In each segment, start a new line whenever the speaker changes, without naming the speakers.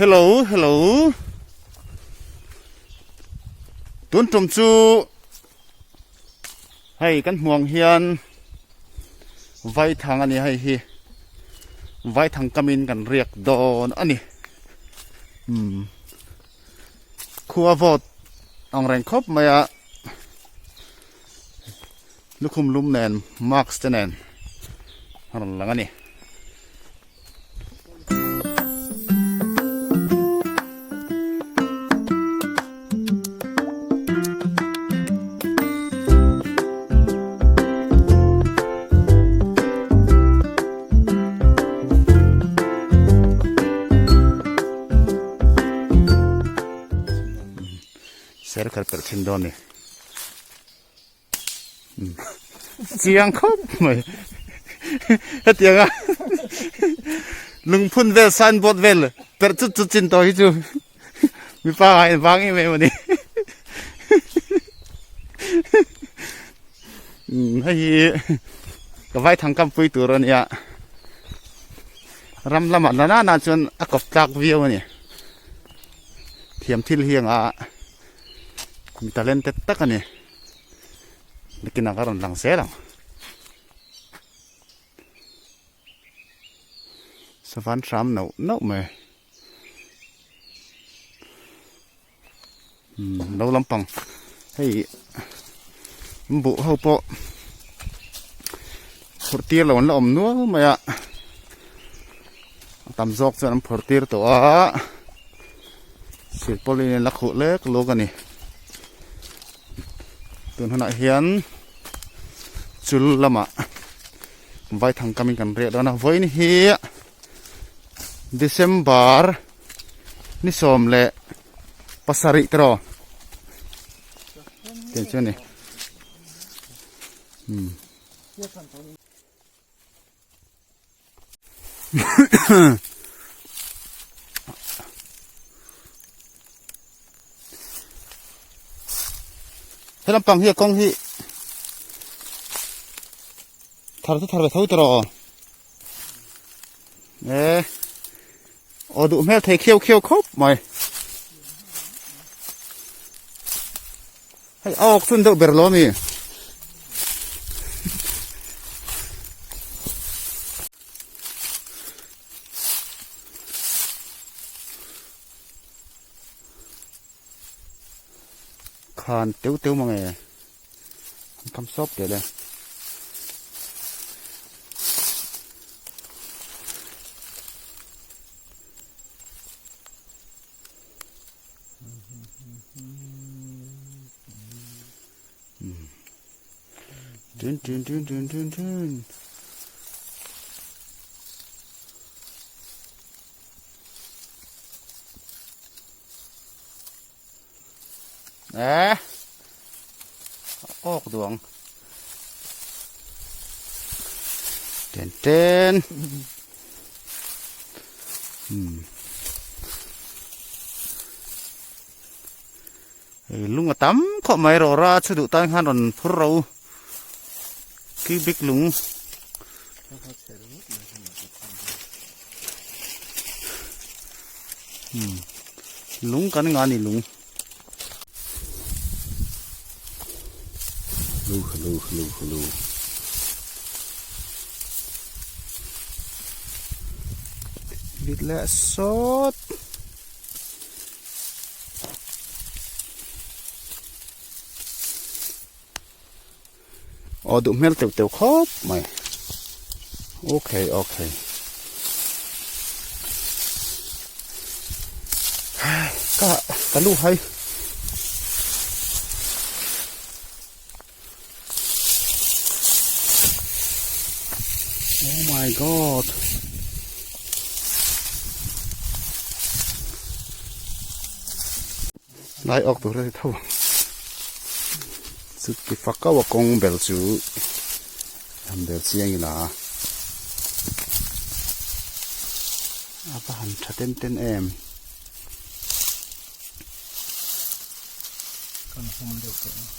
Hello hello tun tum chu hei kan hmuang hian vaithang a ni hei hi vaithang kamin kan riak dawn a ni umm khua vawt ang reng khawp mai a lukhum lum nen mask te nen a rawn lang a ni. Ser kar per thin dawn ni. Chiang khawp mai hetianga lungphun vel signboard vel perh chut chut chin tawh hi chu mipa ah in vang em em a ni hei hi ka vaithang kam pui tur a nia ram lamah na nana chuan a kawp tlak viau a ni thiam thil hi anga mi talented tak a ni. Nakinah ka rawn lang zel ang. Savan hram nauh nauh mai. Umm lo lampang hei buh ho pawh phurh tir lo an la awm nual mai a. A tam zawk chuan an phurh tir tawh a. Silpauline la khuh lek luk a ni. Tun hunah hian chul lamah vaithang kamin kan riah dawn a. Vawiin hi December ni 17 tiraw tiang chu a ni. He lampang hi a kawng hi thar chu thar ve tho tawh aw e aw duh hmel thei khiau khiau khawp mai Hei a awk chun deuh ber lo ami. Khan teu teu mang e. An kam sawp teh le. Dun dun dun dun dun dun. Eh. Awk duang. Ten ten. Hmm. Hei lung a tam khawp mai rawh ra chu duh tan khan rawn phur ro cubic lung hmm lung kan nga ni lung hello hello hello hello vit leh sawt Aw duh hmel teuh teuh khawp mai. Okay okay. Ka ka lu hai. Oh my god. Lai awk tur a ti tho ang. Chuti fak a kawng bel chu han bel chiang ila a va han tha ten ten em.
Kan hum deuh tawh ang.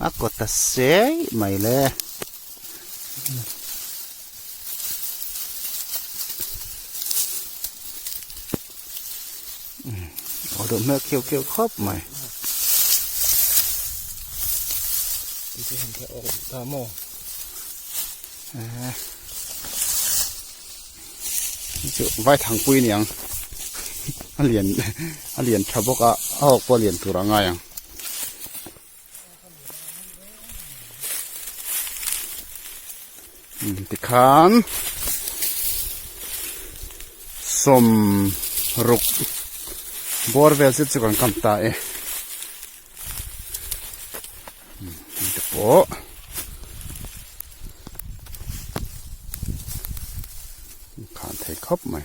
A kawt a sei mai le. Aw deuh hmel khiau khiau khawp mai. Chu vai thangpui niang a lian a lian tha bawk a a awk pawh a lian tur a ngai ang. Tikhan sawmruk bawr vel zet chu kan kam ta e te pawh khan thei khawp mai.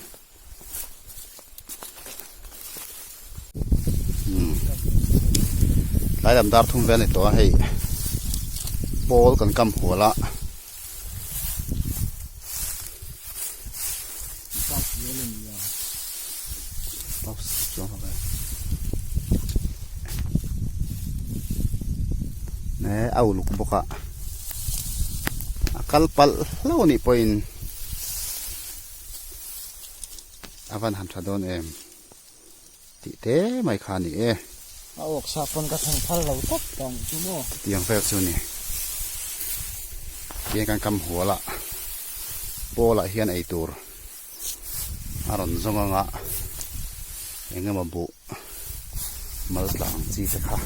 Tlai lam dar thum vel a ni tawh a hei pawl kan kam hual a. A uluk bawk a a kal palh hlauh a nih pawhin. A van han tha dawn em tih te mai kha a ni e.
A awk sa pawn ka thleng phal lo tawp tawng chu maw.
Chutiang vel chu ni. Tiang kan kam hual a pawl ah hian ei tur a rawn zawng ang a eng emaw buh mal tla ang chi te kha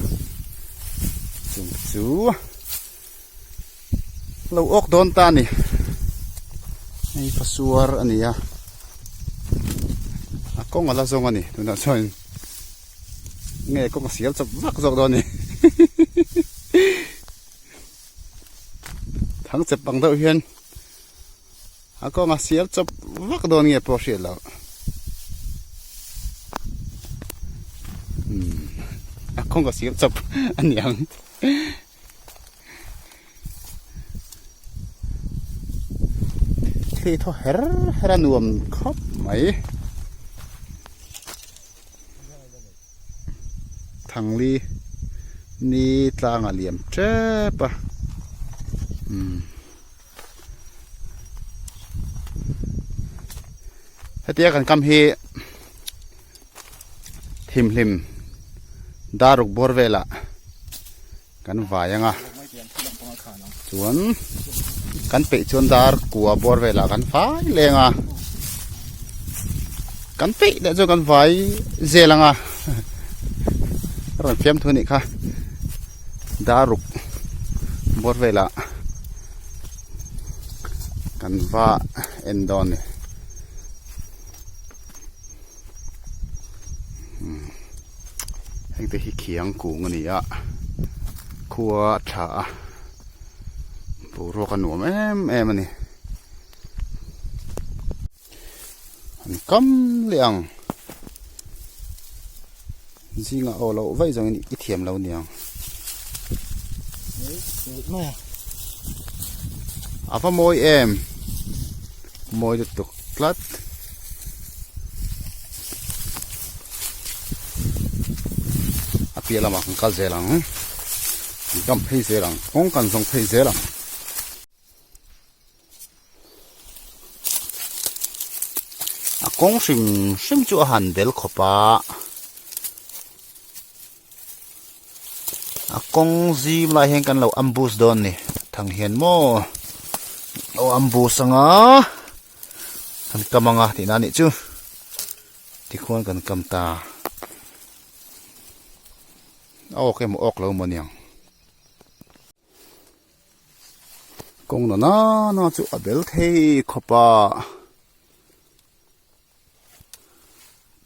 chung chu. Lo awk dawn ta a ni. Hei fasuar a ni a. A kawng a la zawng a ni tunah chuan nge kawng a sial chawp vak zawk dawn a ni. Thang chep ang deuh hian a kawng a sial chawp vak dawn nge pawh hriat loh. A kawng a sial chawp a ni ang. Thli thaw her her a nuam khawp mai. Thangli ni tlangah liam tep a umm hetia kan kam hi thimhlim daruk bawr velah. Kan vai anga chuan kan peih chuan dar kua bawr velah kan fai leng a kan peih leh chuan kan vai zel anga rawn fiam thu anih kha dar ruk bawr velah kan va en dawn a ni. Heng te hi khiang kung a ni a khua a tha a boruak a nuam em em a ni an kam leh ang zingah aw loh vaih zawngin i thiam lo niang a va mawi em mawi lutuk tlat. A piah lamah kan kal zel ang kan kam phei zel ang kawng kan zawng phei zel ang. A kawng hrim hrim chu a han bel khawp a a kawng zim lai hian kan lo ambush dawn a ni thang hian maw lo ambush anga. Kan kam anga tihna anih chu tikhuan kan kam ta a awk emaw awk lo emaw aniang kawng na nana chu a bel thei khawp a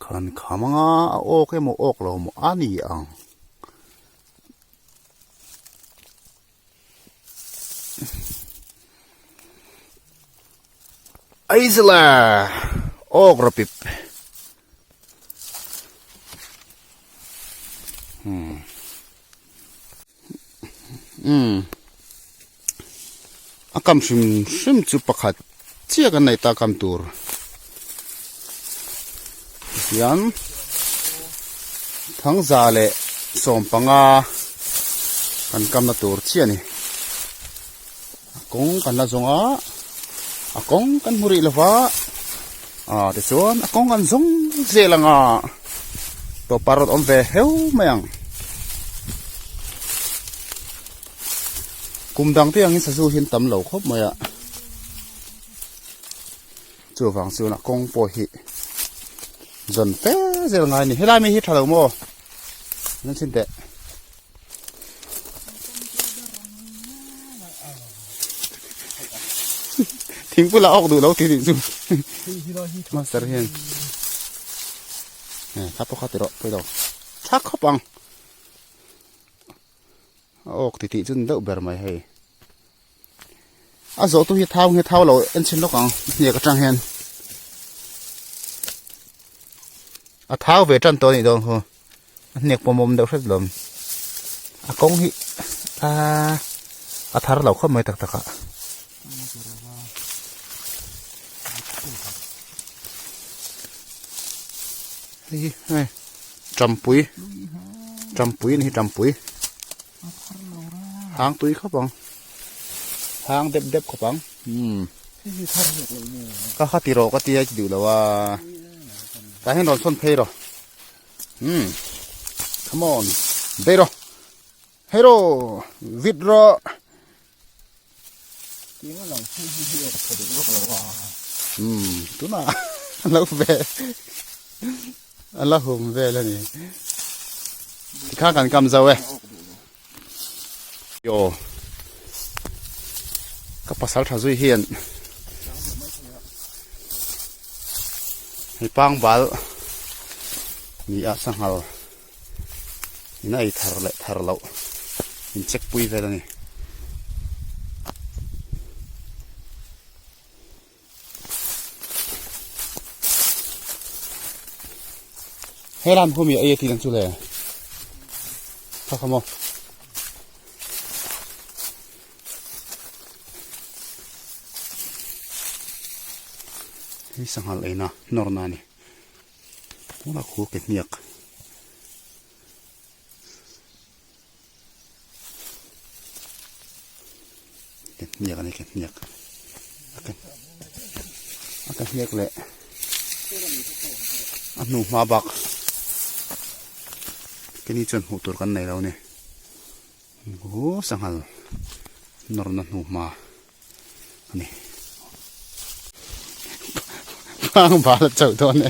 kan kham anga a awk emaw awk lo emaw a ni ang. Aizala awk rawpip hmm hmm a kam hrim hrim chu pakhat chiah kan nei ta kam tur hian thangza leh sawmpanga kan kamna tur chiah a ni. kawng kan la zawng a a kawng kan hmu rih lova ah tichuan a kawng kan zawng zel ang a tawpa rawn awm ve heu mai ang kum dang te angin sazu hi an tam lo khawp mai a chuvang chuan a kawng pawh hi zawn fe zel ngai a ni helai mi hi tha lo maw nan chhin teh. Thingpui la awk duh lo ti nih chu master hian eh kha pawh kha ti rawh pawi lo tha khawp ang a awk ti tih chu ni deuh ber mai hei a zawh tu hi thau nge thau lo en chhin lawk ang hniak atang hian a thau ve tan tawh a nih dawn khu. A hnek pawmawm deuh hret lawm. A kawng hi aaa a thar lo khawp mai tak tak a. Hei hi hei tampui tampui ni hi tampui hang tui khawp ang hang dep dep khawp ang umm ka kha ti rawh ka tia chi duh lo a tah hian rawn sawn phei rawh. Hmm. Come on. Đây rồi. Hero. Vịt rồi. Hmm. Tu na. Lo ve. Ala hum ve la ni. Kha kan kam zo e. Yo. Ka pasal tha zui hian. Hei pangbal ni a sanghal in a ei thar leh thar loh in check pui vel a ni. He lam khu mi ei a tih ang chu le kha kha maw. Hei sanghal eina nawrna a ni tunah khu ke hniak. Ke hniak a ni ke hniak a ke hniak leh a hnu hma bak keni chuan hmuh tur kan nei lo a ni hu sanghal nawrna hnu hma a ni pang bal a chauh dawn e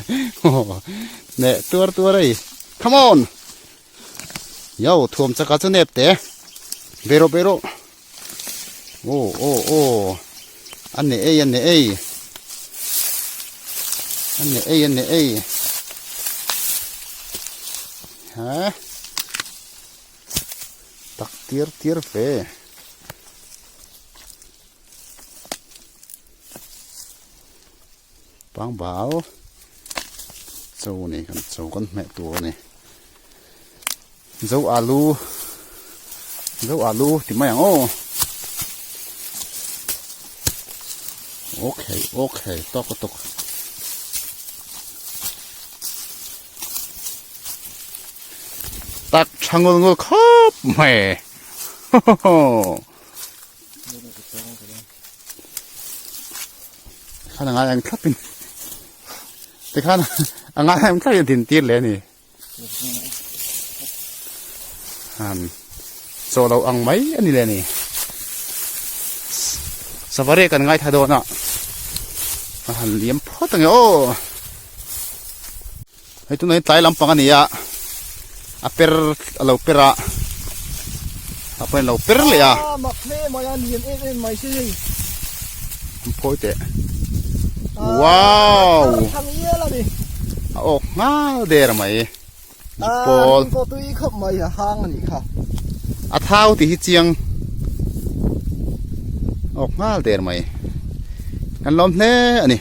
neh tuar tuar a i come on. Yo thuam chaka chu nep te bero bero oh oh oh an ne ei an ne ei an ne ei an ne ei ha tak tir tir ve Pangbal cho ni kan cho kan hmeh tur a ni zo alu zo alu ti mai ang aw okay okay tawk a tawk tak tha ngul ngul khawp mai ho ho. Khan a ngai ang thlap in tikhan a ngai ang thlap in a din tir leh a ni. Han chaw lo ang mai a ni leh a ni. Savari kan ngaithla dawn a a han liam phawt ang e aw. Hei tunah hian tlai lampang a ni a a per a lo per a a pawhin a lo per leh a
mak hle mai a lian em em mai se hei
an phawi teh wow
thang ial a ni
a awk nghal der mai pawl
pawh tui khawp mai a hang a nih kha
a thau tih hi chiang awk nghal der mai kan lawm hle a ni.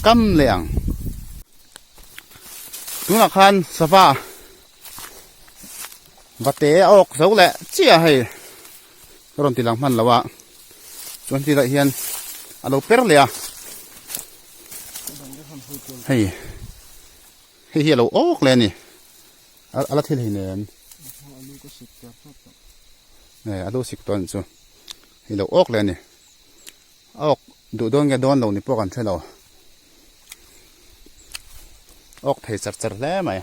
Kam leh ang. Tunah khan sava vate a awk zo leh chiah hei ka rawn ti lang hman lo a chuan ti lah hian a lo per leh a hei hei hi a lo awk leh a ni a la thil hei nen. Eh a lo sik tawh a nih chu. Hei lo awk leh a ni. A awk duh dawn nge dawn lo ni pawh kan hre lo. Awk thei char char hle mai.